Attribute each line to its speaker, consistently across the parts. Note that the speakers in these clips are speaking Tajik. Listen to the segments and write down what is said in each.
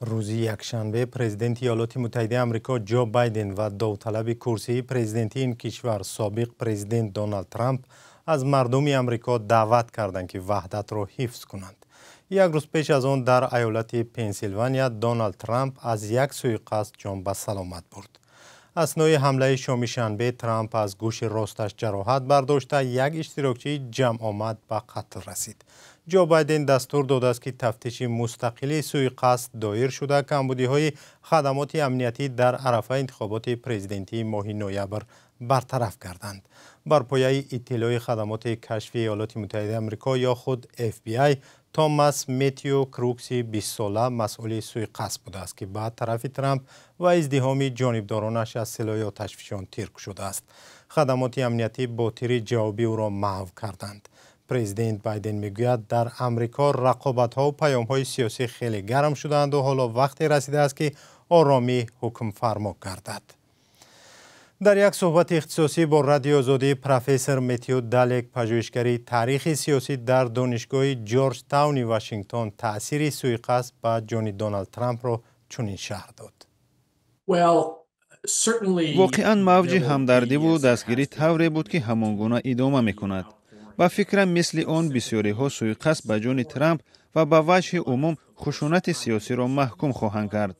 Speaker 1: Рӯзи якшанбе президенти Иёлоти Муттаҳидаи Амрико Ҷо Байден ва довталаби курсии президентии ин кишвар, собиқ президент Доналд Трамп, аз мардуми Амрико даъват карданд, ки ваҳдатро ҳифз кунанд. Як рӯз пеш аз он дар айолати Пенсилвания Доналд Трамп аз як суиқасд ҷон ба саломат бурд. Аснои ҳамлаи шоми шанбе Трамп аз гӯши росташ ҷароҳат бардошта, як иштирокчии ҷамъомад ба қатл расид. Ҷо Байден дастур додааст, ки тафтиши мустақили суиқасд доир шуда, камбудиҳои хадамоти амниятӣ дар арафаи интихоботи президентии моҳи ноябр бартараф карданд. Бар пояи иттилои хадамоти кашфи Иёлоти Муттаҳидаи Амрико ё худ FBI, Томас Метью Крукси 20-сола масъули суиқасд будааст, ки ба тарафи Трамп ва издиҳоми ҷонибдоронаш аз силоҳи оташфишон тир кушодааст. Хадамоти амниятӣ бо тири ҷавобӣ ӯро маҳв карданд. Президент Байден мегӯяд, дар Амрико рақобатҳо паёмҳои сиёсӣ хеле гарм шудаанду ҳоло вақте расидааст, ки оромӣ ҳукмфармо гардад. Дар як суҳбати ихтисосӣ бо Радиои Озодӣ профессор Метью Далек, пажӯҳишгари таърихи сиёсӣ дар Донишгоҳи Ҷорҷ Тауни Вашингтон, таъсири суиқасд ба ҷони Доналд Трампро чунин шарҳ дод.
Speaker 2: Воқеан, мавҷи ҳамдардиву дастгирӣ тавре буд, ки ҳамон гуна идома мекунад. Ба фикрам, мисли он бисёриҳо суиқасд ба ҷони Трамп ва ба ваҷҳи умум хушунати сиёсиро маҳкум хоҳанд кард.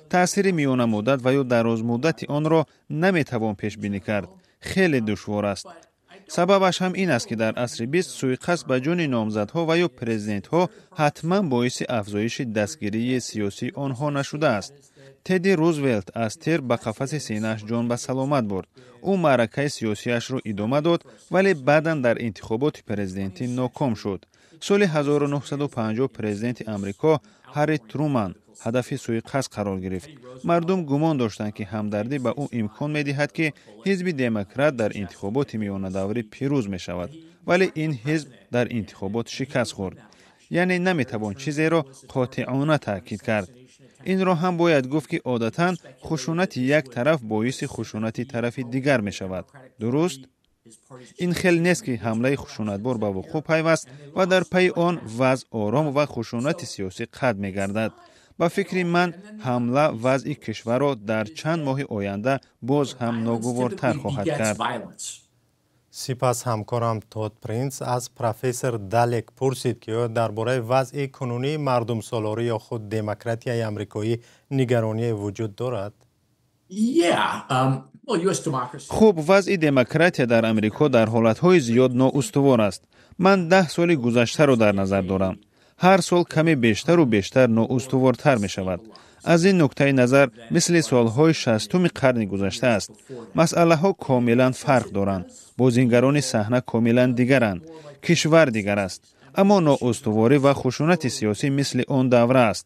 Speaker 2: Таъсири миёнамуддат ва ё дарозмуддати онро наметавон пешбинӣ кард, хеле душвор аст. Сабабаш ҳам ин аст, ки дар асри 20 суиқасд ба ҷони номзадҳо ва ё президентҳо ҳатман боиси афзоиши дастгирии сиёсии онҳо нашудааст. Тедди Рузвелт аз тир ба қафаси синааш ҷон ба саломат бурд. Ӯ маъракаи сиёсиашро идома дод, вале баъдан дар интихоботи президентӣ ноком шуд. Соли 1950 президенти Амрико Ҳарри Труман ҳадафи суиқасд қарор гирифт. Мардум гумон доштанд, ки ҳамдардӣ ба ӯ имкон медиҳад, ки ҳизби Демократ дар интихоботи миёнадаврӣ пирӯз мешавад, вале ин ҳизб дар интихобот шикаст хӯрд. Яъне наметавон чизеро қотеона таъкид кард. Инро ҳам бояд гуфт, ки одатан хушунати як тараф боиси хушунати тарафи дигар мешавад, дуруст? Ин хел нест, ки ҳамлаи хушунатбор ба вуқӯъ пайваст ва дар пайи он вазъ ором ва хушунати сиёсӣ қатъ мегардад. Ба фикри ман, ҳамла вазъи кишварро дар чанд моҳи оянда боз ҳам ногувортар хоҳад кард.
Speaker 1: Сипас ҳамкорам Тод Принс аз профессор Далек пурсид, ки оё дар бораи вазъи кунунии мардумсолорӣ ё худ демократияи амрикоӣ нигароние вуҷуд дорад.
Speaker 2: Хуб, вазъи демократия дар Амрико дар ҳолатҳои зиёд ноустувор аст. Ман 10 соли гузаштаро дар назар дорам. Ҳар сол каме бештару бештар ноустувортар мешавад. Аз ин нуктаи назар мисли солҳои 60-уми қарни гузашта аст. Масъалаҳо комилан фарқ доранд, бозингарони саҳна комилан дигаранд, кишвар дигар аст, аммо ноустуворӣ ва хушунати сиёсӣ мисли он давра аст.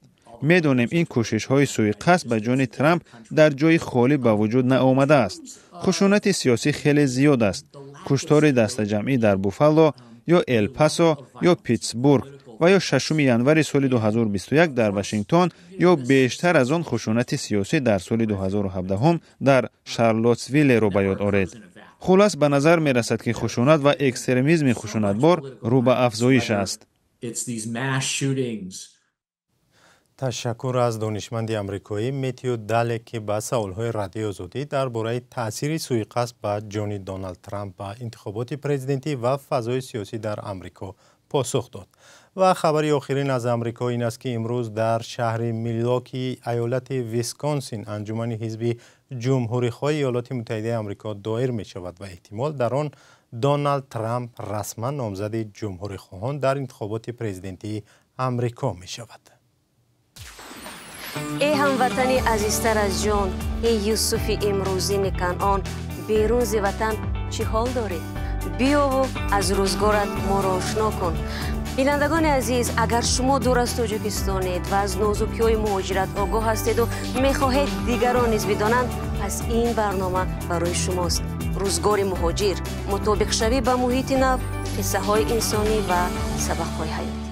Speaker 2: Медонем, ин кӯшишҳои суиқасд ба ҷони Трамп дар ҷои холӣ ба вуҷуд наомадааст. Хушунати сиёсӣ хеле зиёд аст: куштори дастаҷамъӣ дар Буффало ё Эл-Пасо ё Питсбург ва ё 6 январи соли 2021 дар Вашингтон, ё бештар аз он хушунати сиёсӣ дар соли 2017 дар Шарлотсвиллеро ба ёд оред. Хулас, ба назар мерасад, ки хушунат ва экстремизми хушунатбор рӯ ба афзоиш аст.
Speaker 1: Ташаккур аз донишманди амрикоӣ Метью Далек, ки ба саволҳои Радиои Озодӣ дар бораи таъсири суиқасд ба ҷони Доналд Трамп ба интихоботи президентӣ ва фазои сиёсӣ дар Амрико посух дод. Ва хабари охирин аз Амрико ин аст, ки имрӯз дар шаҳри Милоки айолати Висконсин анҷумани ҳизби ҷумҳурихоҳи Иёлоти Муттаҳидаи Амрико доир мешавад ва эҳтимол дар он Доналд Трамп расман номзади ҷумҳурихоҳон дар интихоботи президентии Амрико мешавад.
Speaker 3: Эй ҳамватани азизтар аз ҷон, эй Юсуфи имрӯзини Канъон, берун зи ватан чӣ ҳол дорӣ? Биёву аз рӯзгорат моро ошно кун. Бинандагони азиз, агар шумо дур аз Тоҷикистонед ва аз нозукиҳои муҳоҷират огоҳ ҳастеду мехоҳед дигарон низ бидонанд, пас ин барнома барои шумост. Рӯзгори муҳоҷир, мутобиқшавӣ ба муҳити нав, қиссаҳои инсонӣ ва сабақҳои ҳаёт.